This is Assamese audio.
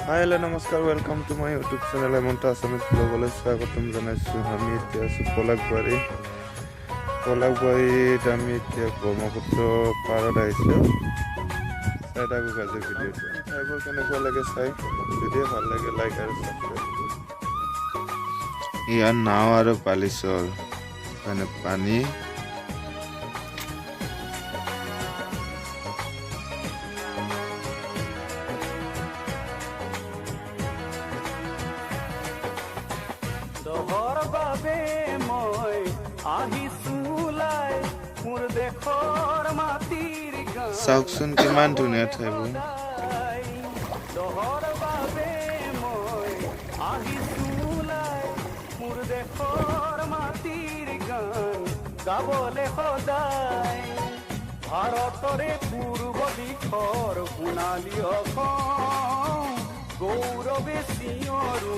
হাই, হেল্ল', নমস্কাৰ, welcome to my YouTube channel Hemanta Assamese ব্লগলৈ স্বাগতম জনাইছোঁ। আমি এতিয়া আছোঁ পলাশবাৰী। পলাশবাৰীত আমি এতিয়া ব্ৰহ্মপুত্ৰ পাৰত আহিছোঁ। চাই থাকোঁ আজিৰ ভিডিঅ'টো। ঠাইবোৰ কেনেকুৱা লাগে চাই, যদিহে ভাল লাগে লাইক আৰু ছাবস্ক্ৰাইব কৰিব। ইয়াত নাও আৰু বালিচৰ মানে পানী। দহৰ বাবে মই আহিছো ওলাই, মোৰ দেশৰ মাটিৰ গান চাওকচোন কিমান ধুনীয়া ঠাইবোৰ। সদায়। দহৰ বাবে মই আহিছো ওলাই, মোৰ দেশৰ মাটিৰ গান গাবলে সদায়। ভাৰতৰে পূৰ্ব দিশৰ সোণালী অসম, গৌৰৱে চিঞৰো